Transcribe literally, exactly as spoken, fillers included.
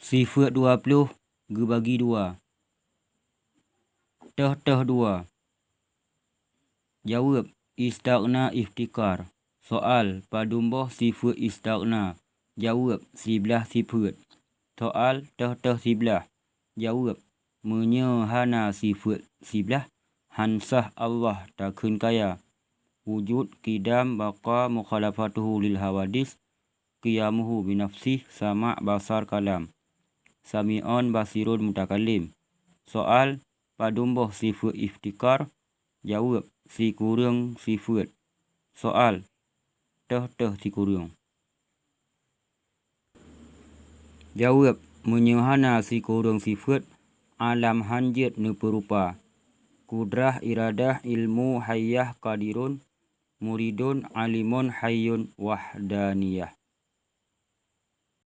Sifeuet dua ploh geubagi dua. Teuh-teuh dua. Jaweueb, istaghna iftiqar. Soal, padum boh sifeuet istaghna? Jaweueb, siblaih sifeuet. Soal, teuh-teuh siblaih. Jaweueb, meunyoe hana sifeuet siblaih, han sah Allah takheun kaya. Wujud, qidam, baqa, mukhalafatuhu lil hawadis, qiyamuhu binafsih, sama', basar, kalam. Sami'un, basirun, mutakallim. Soal, padum boh sifeuet iftiqar? Jaweueb, sikureueng sifeuet. Soal, teuh-teuh sikureueng. Jaweueb, meunyoe hana sikureueng sifeuet, alam han jeuet neupeurupa. Qudrah, iradah, ilmu, hayyah, qadirun, muridun, alimun, hayyun, wahdaniyah.